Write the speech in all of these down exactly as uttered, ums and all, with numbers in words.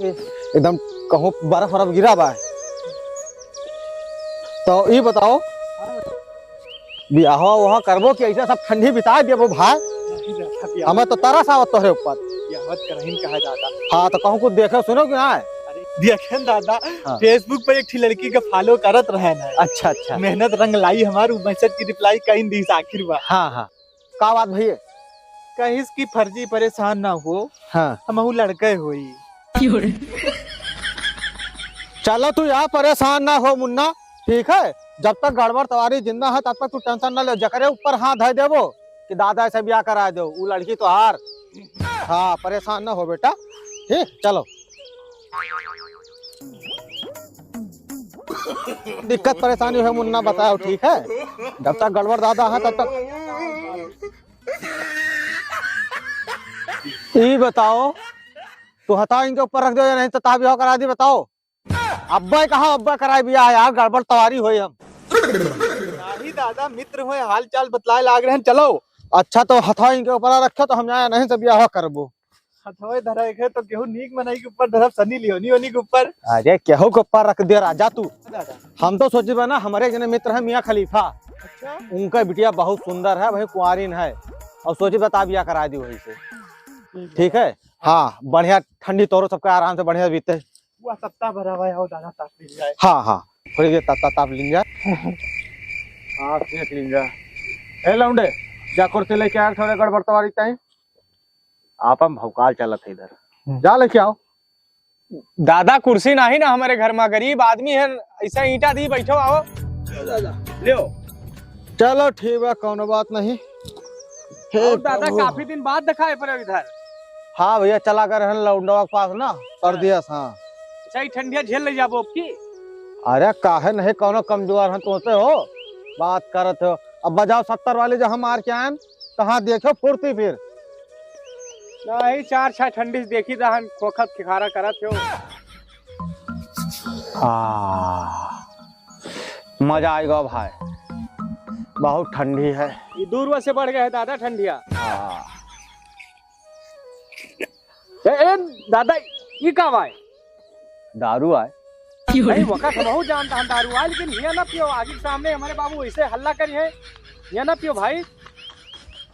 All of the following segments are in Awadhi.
एकदम कहूँ बर्फ वरफ गिरा बा। तो ई बताओ, बियाहवा उहा करबो कि ऐसे सब ठंडी बिता देबो भाई? नहीं दादा, बियाह हमें तो तरस आवत तोहरे ऊपर। बियाह मत करहिन कहा दादा। हाँ, तो कहूँ कुछ देखे सुनो कि ना? अरे, देखेन दादा, हाँ। Facebook पे एक ठी लड़की के follow करत रहे ना। अच्छा, अच्छा। मेहनत रंग लाई हमार, उ message की reply कहीं दीस आखिर बा। हाँ, हाँ। का बात भैया? कहिस कि फर्जी परेशान ना हो, हाँ। हमहू लड़के होई। चलो तू यहाँ परेशान ना हो मुन्ना, ठीक है? जब तक गड़बड़ तवारी जिंदा है तब तक तू tension ना ले, जकरे ऊपर हाथ धर देबो कि दादा ऐसे ब्याह करा दो, उ लड़की तो हार। हाँ, परेशान ना हो बेटा, ठीक, चलो। दिक्कत परेशानी है मुन्ना, बताओ, ठीक है? जब तक गड़बड़ दादा है तब तक। ई बताओ, तू हथवा इनके ऊपर रख दो या नहीं तो तहार बियाह करा दी, बताओ। अब्बे कहा अब्बे कराए बियाह है यार, गड़बड़ तवारी होई हम। नाही दादा, मित्र होए, हाल चाल बतलाए लाग रहे हैं, चलो। अच्छा तो हथवा इनके ऊपर रखो तो हम जाए नहीं से बियाह करबो। हथवे धराए के तो केहू नीक मनई के ऊपर धरब, सनी लियोनी ओनी के ऊपर। अरे केहू के ऊपर रख दे राजा तू। दादा। हम तो सोची बा ना, हमारे जने मित्र है मियाँ खलीफा। अच्छा। उनका बिटिया बहुत सुंदर है, वही कुंवारिन है। और सोची बा तहार बियाह करा दी वही से। ठीक है? ठीक है? हाँ, बढ़िया ठंडी तोरो सबके आराम से बढ़िया बीते। वह सप्ताह भरा हुआ है, दादा ताप लीन जाए। हाँ, हाँ, थोड़ी देर ताप, ताप लीन जाए। हाँ, सेक लीन जाए। ए लौंडे, जा कुर्सी लेके आ, थोड़े गड़बड़ तवारी ताई। आपन भौकाल चलत है इधर। हम्म। जा लेके आओ। दादा, कुर्सी नाही ना हमारे घर मा, गरीब आदमी है, ऐसा ईंटा दी बैठो, आओ। ले दादा, ले। चलो ठीक बा, कौनो बात नहीं। हे और दादा, प्रभु। काफी दिन बाद दिखाए पड़े इधर। हाँ भैया, चला गए रहन लौंडवा के पास ना, परदेस, हाँ। अच्छा, ई ठंडिया झेल ले जाबो अब की? अरे काहे नहीं, कौनो कमजोर है तोसे हो, बात करत हो। अब बजाओ सत्तर वाली जो हम मार के आएन, तो हाँ देखो फुर्ती फिर। नहीं, चार छह ठंडी से देखी दहन, खोखत खिखारा करत हो। आ, मजा आएगा भाई, बहुत ठंडी है। ये दूर से बढ़ गए है दादा ठंडिया। हाँ। ए, ए, दादा, ई का बाय? दारू आय। नहीं, वका तो बहुत जानता हम दारू आय, लेकिन हिया ना पियो, आगे के सामने हमारे बाबू ऐसे हल्ला करी है, हिया ना पियो भाई।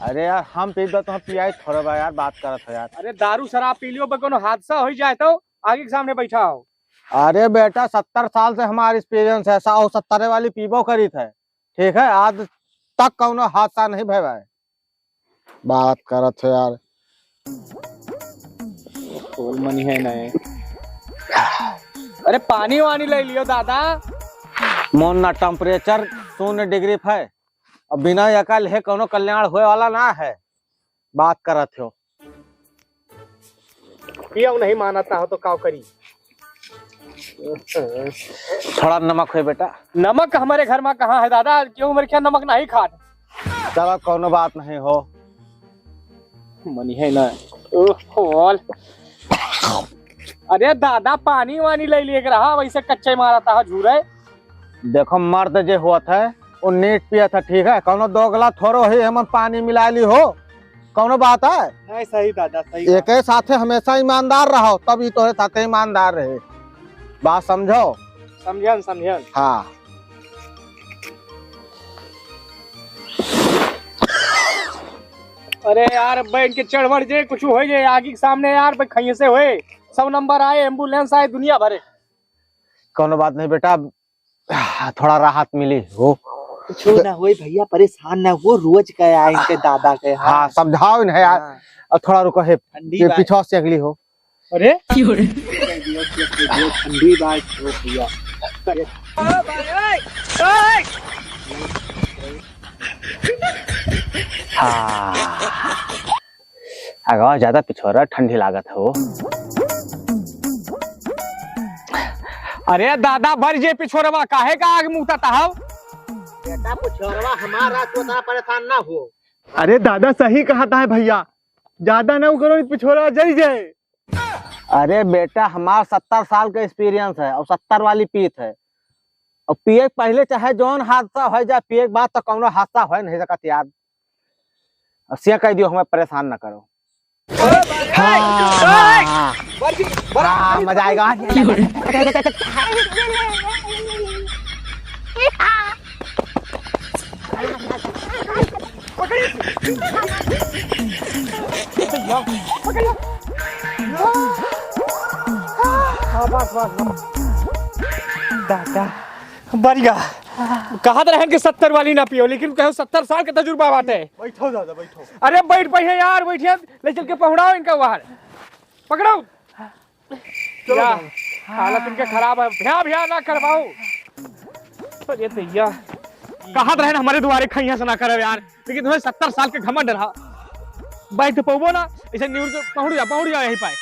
अरे यार, हम पीबा तो हम पियाई थोड़ा बा यार, बात करत हो यार। अरे दारू शराब पी लियो, बे कोनो हादसा हो जाए तो आगे के सामने बैठा हो। अरे बेटा, सत्तर साल से हमार experience है, साहू सत्तरे वाली पीबो करीत है, ठीक है, आज तक कौनो हादसा नहीं भय है। बात करत हो यार। कौन मनी है ना? अरे पानी वानी ले लियो दादा। मोन ना temperature शून्य डिग्री पे, अब बिना एका लेहे कौनो कल्याण होए वाला ना है। बात करत हो। पियो नहीं मानता हो तो काव करी? थोड़ा नमक होए बेटा। नमक हमारे घर मा कहाँ है दादा? क्यों मेरे ख्याल नमक नहीं खात। चलो कौनो बात नहीं हो। मनी है ना। ओह, खोल। अरे दादा, पानी वानी ले लिए रहा, वैसे कच्चे मारा था झूरे। देखो, मर्द जे होत है, वो नीट पियत है, ठीक है? कौनो दोगला थोड़ो है, हमन पानी मिला ली हो, कौनो बात है? नहीं, सही दादा, सही बात। एके साथे हमेशा ईमानदार रहो, तब ई तोहरे साथे ईमानदार रहे। बात समझो? समझन, समझन। हाँ। अरे यार, अब इनके चढ़ बढ़ जे, कुछ हो जे, आगे के सामने यार, भाई, खइये से होए, सौ नंबर आए, ambulance आए, दुनिया भरे। कौनो बात नहीं बेटा, थोड़ा राहत मिली हो। कुछ ना होए भैया, परेशान ना हो, रोज का आए इनके दादा के, हाँ। हाँ, समझाओ इन्हें यार। हाँ। और थोड़ा रुको है, ठंडी ये बात। पीछे से अगली हो। अरे? ठंडी बात हो भैया। हाँ। अगवा ज्यादा पिछोरा ठंडी लागत हो। अरे दादा, भर जे पिछोरवा, काहे का आग मुहता तहाव? बेटा, पिछोरवा हमारा, तू इतना परेशान ना हो। अरे दादा, सही कहा था भैया, ज्यादा ना करो, पिछोरवा जल जाए। अरे बेटा, हमार सत्तर साल का experience है और सत्तर वाली पीत है। और पिए के पहले चाहे जौन हादसा हो जाए, पिए के बाद तो कौनो हादसा हो नहीं सकत यार। अब सिया कह दियो, हमें परेशान ना करो। हाँ, हाँ, मजा आएगा। हाँ, बस, बस, बस। दादा, बढ़िया। कहत रहन कि सत्तर वाली ना पियो, लेकिन कहो सत्तर साल के तजुर्बा बाटे। बैठो दादा, बैठो। अरे बैठ पइहे यार, बैठिए, ले चल के पहुड़ाओ इनका बाहर। पकड़ो। चलो या, बाबू। हालत इनके खराब है, भ्या भ्या ना करवाओ। अरे दैया, कहत रहन हमरे दुआरे खइया से ना करब यार, लेकिन तुम्हें सत्तर साल के घमंड रहा। बैठ तो पउबो ना, ऐसे न्यूर के पहुड़ जा, पहुड़ जा यहीं पाए।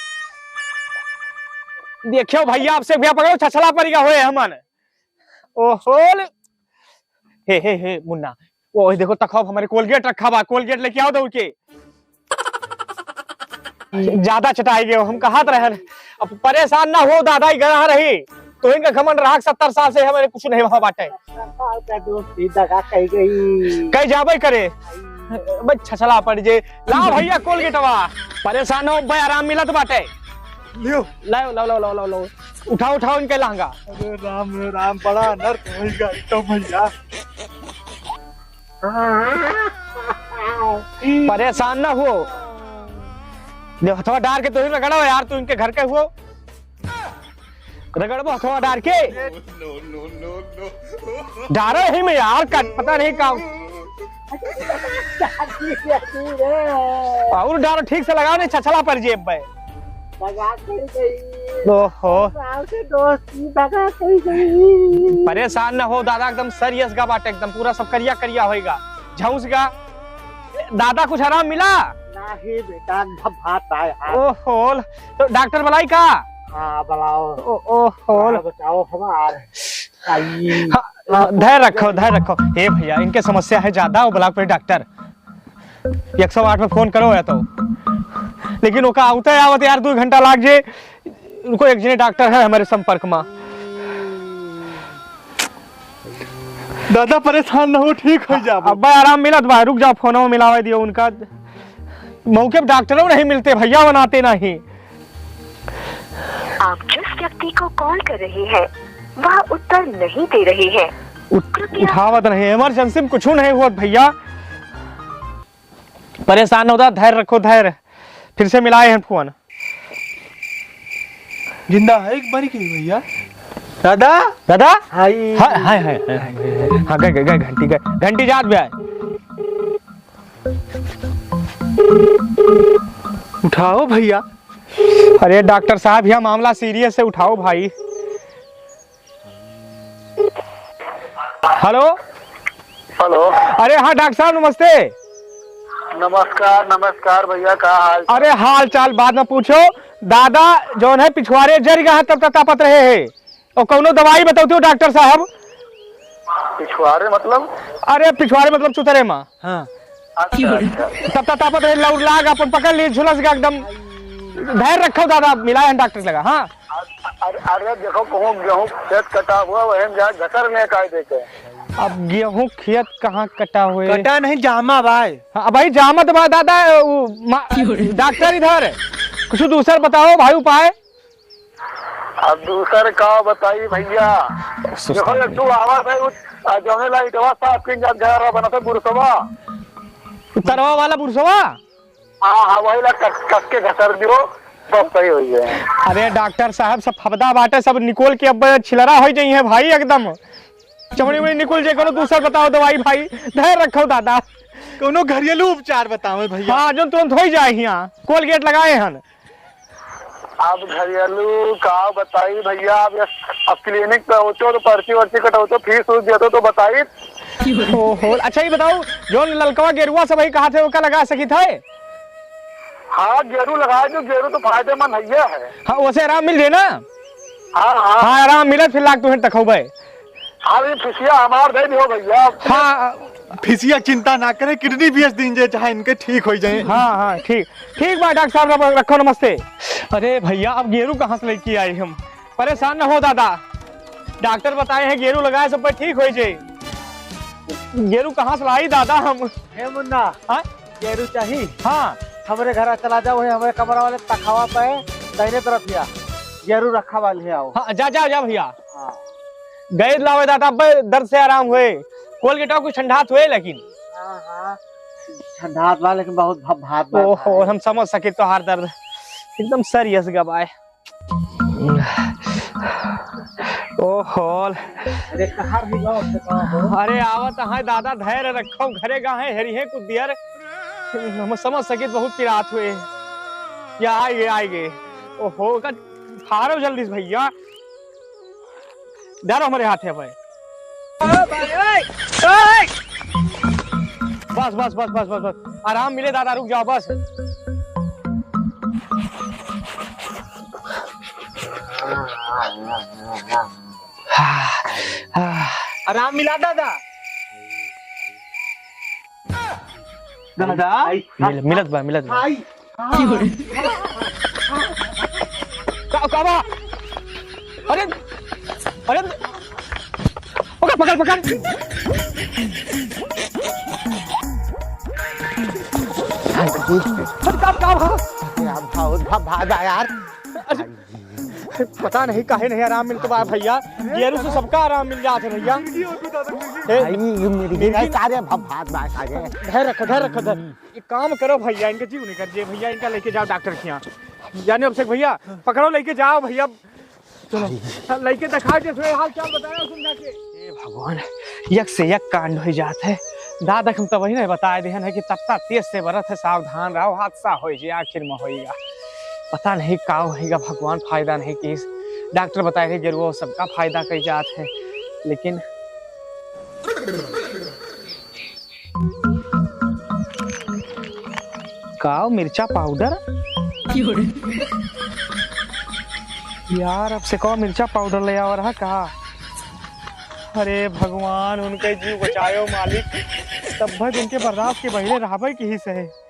देखियो भैया, आपसे भ्या पकड़ो, छछला परिगा होए हमन। ओहो ले। हे, हे, हे, मुन्ना, वो देखो तखब हमरे कोलगेट रखा बा, कोलगेट लेके आओ दौड़ के। ज्यादा चटाई गयो, हम कहत रहन। अब परेशान ना हो दादा, ई गड़ा रही। तो इनका घमंड रहा कि सत्तर साल से हमरे कुछ नहीं हुआ बाटे। सत्तर साल का दोस्ती दगा कही गई। कहीं जाबे करे। बस छछला पड़ जे। ला भैया कोलगेटवा। परेशान हो बे, आराम मिलत बाटे। लियो। लाओ, लाओ, लाओ, लाओ, लाओ, लाओ। उठाओ, उठाओ इनके लहंगा। अरे राम, रे राम, बड़ा अनर्थ होइगा, तो भैया। परेशान ना हो। दे हथवा डार के तो ही रगड़ो यार, तू इनके घर के हुओ। रगड़बो हथवा डार के। डारो ही में यार, का पता नहीं का। और डारो ठीक से लगाओ, नहीं छछला पर जेब में। मजाक कर गई। ओहो। साल से दोस्ती दगा कर गई। परेशान न हो दादा, एकदम serious गा बाटे, एकदम पूरा सब करिया करिया होएगा, झौंस गा। दादा कुछ आराम मिला? नहीं बेटा, एकदम भात आया। ओहो, तो डॉक्टर बुलाई का? हाँ, बुलाओ। ओ, ओहो। हाँ, बचाओ हमार। आई। हाँ, हाँ, धैर्य रखो, धैर्य रखो। हे भैया, इनके समस्या है ज्यादा, वो बुलाओ कोई डॉक्टर। एक सौ आठ में फोन करो या तो, लेकिन ओका आवते आवत यार दो घंटा लाग जे। उनको एक जने डॉक्टर है हमारे संपर्क में। दादा परेशान न हो, ठीक हो जाबो। अब्बा आराम मिलत बा, रुक जाओ, फोनो मिलावे दियो उनका। मौके पे डॉक्टरों नहीं मिलते भैया, बनाते नहीं। आप जिस व्यक्ति को कॉल कर रहे हैं, वह उत्तर नहीं दे रहे हैं। उठ-, कृपया उठावत नहीं, इमरजेंसी में कुछ नहीं हुआ भैया। परेशान न होता, धैर्य रखो, धैर्य। फिर से मिलाए हैं फोन। जिंदा है एक बारी के भैया। दादा। दादा? हाय। हाय, हाय, हाय, हाय, हाय, हाय। हाँ, गए, गए, गए, घंटी गए। घंटी जात बे आए। उठाओ भैया। अरे डॉक्टर साहब, यह मामला serious है, उठाओ भाई। हेलो। हेलो। अरे हाँ डॉक्टर साहब, नमस्ते। नमस्कार, नमस्कार भैया, का हाल? अरे हाल चाल बाद में पूछो, दादा जौन है पिछवारे जरि गा है, तब तक तापत रहे हैं। और कौनो दवाई बतौती हो डॉक्टर साहब? पिछवारे मतलब? अरे पिछवारे मतलब चुतरे मा। हाँ। अच्छा, अच्छा। तब तक तापत रहे, लौर लाग अपन पकड़ ली, झुलस गा एकदम। धैर्य रखो दादा, मिलाए हैं डॉक्टर लगा। हाँ। अरे, अरे देखो, कहूँ गेहूँ खेत कटा हुआ, वही में जा गटर में काहे देखे? अब गेहूँ खेत कहाँ कटा हुए? कटा नहीं, जामा भाई। हाँ, भाई जामत बा दादा, उ, मा-, डॉक्टर इधर, कुछ दूसर बताओ भाई उपाय। अब दूसर का बताई भैया? सुस्ता देखो, एक नहीं। तू आवाज है, उ, आ, जौने लाइटवा साफ किन जात घर बनत है बुरसवा। उ तरवा वाला बुरसवा? हाँ, हाँ, वही ला कस, कस के घसर दियो, बस सही हो जाए। अरे डॉक्टर साहब, सब फबदा बाटे, सब निकोल के अब छिलरा हो जाई है भाई एकदम। चमड़ी उमड़ी निकुल जाए, कोनो दूसर बताओ दवाई भाई, धैर्य रखो दादा। कोनो घरेलू उपचार बताओ भैया। हाँ, जो तुरंत हो ही जाए हियाँ, कोलगेट लगाए हन। अब घरेलू का बताई भैया, अब ये, अब क्लिनिक पे होते हो तो पर्ची वर्ची कटौते हो, फीस उस देते हो तो बताई। ओहो, अच्छा ये बताओ, जो ललकवा गेरुआ सब ही कहा थे, ओका लगा सकी थे? हाँ, गेरू लगाए दो, गेरू तो फायदेमंद है ही है। हाँ, वैसे आराम मिल जाए ना? हाँ, हाँ। हाँ, आराम मिले, फिर लाग तुहें तक हो भाई। हाँ, ये फिसिया हमार दे दियो भैया। हाँ। फिसिया चिंता ना करे, किडनी बेच दीन जे, चाहे इनके ठीक हो जाए। हाँ, हाँ, ठीक, ठीक बा डॉक्टर साहब, रख-, रखो, नमस्ते। अरे भैया, अब गेरू कहाँ से लेके आई हम? परेशान न हो दादा, डॉक्टर बताए हैं गेरू लगाए सब पे ठीक हो जाए। गेरू कहाँ से लाई दादा हम? हे मुन्ना, हाँ? गेरू चाही? हाँ। हमरे घर चला जाओ, वही हमरे कमरा वाले तखावा पे दाहिने तरफ हिया, गेरू रखा वाली है, आओ। हाँ, जा, जा, जा भइया। हाँ। गए लावे दादा, अब दर्द से आराम हुए। कोलगेटवा कुछ ठंडात हुए लेकिन। हाँ, हाँ। ठंडात बा, लेकिन बहुत भभात बा ओहो, भाई। हम समझ सके तोहार दर्द। एकदम serious गबाए। ओहो। अरे, कहाँ भी जाओ, तो कहाँ हो? अरे, आवत है दादा, धैर्य रखो, घरे गा है, हेरी है कुछ दियर। हम समझ सके बहुत पिरात हुए। या आए गए, आए गए। ओहो, का फाड़ो जल्दी से भइया। डालो हमरे हाथे पे। बस, बस, बस। आराम मिले दादा, रुक जाओ बस। आराम मिला दादा। दादा। मिल-, मिलत बा, मिलत बा। हाय। का, का बा? अरे, अरे, पकड़, पकड़, पकड़। अरे, का, का बा? अरे, अब भाव, भाव, भाव, भाव यार। अरे, पता नहीं काहे नहीं आराम मिलत बा भइया। गेरू से सबका आराम मिल जात है भइया। ए, भाई, ये मिर्गी नहीं, सारे भाव, भाव, भाव, सारे। धैर्य रखो, धैर्य रखो, धैर्य। एक काम करो भइया, इनके जीव निकल जे भइया, इनका लेके जाओ डॉक्टर के यहाँ। जाने अभिषेक भइया, पकड़ो, लेके जाओ भइया, चलो। लइके दिखा के फिर हाल चाल बताया समझा के। ए भगवान, एक से एक कांड होइ जात है। दादा हम तबही नहीं बताए देहन है कि तत्ता तेज से बरत है, सावधान रहो, हादसा होइ जे, आखिर में होइगा। पता नहीं का होइगा भगवान, फायदा नहीं किस। डॉक्टर बताए रहे गेरुआ सबका फायदा कई जात है, लेकिन काव मिर्चा पाउडर? यार, अब से काव मिर्चा पाउडर ले आवा रहा का? अरे भगवान, उनके जीव बचायो मालिक। तब भर उनके बर्दाश्त के बहिरे रहबे की ही सहे।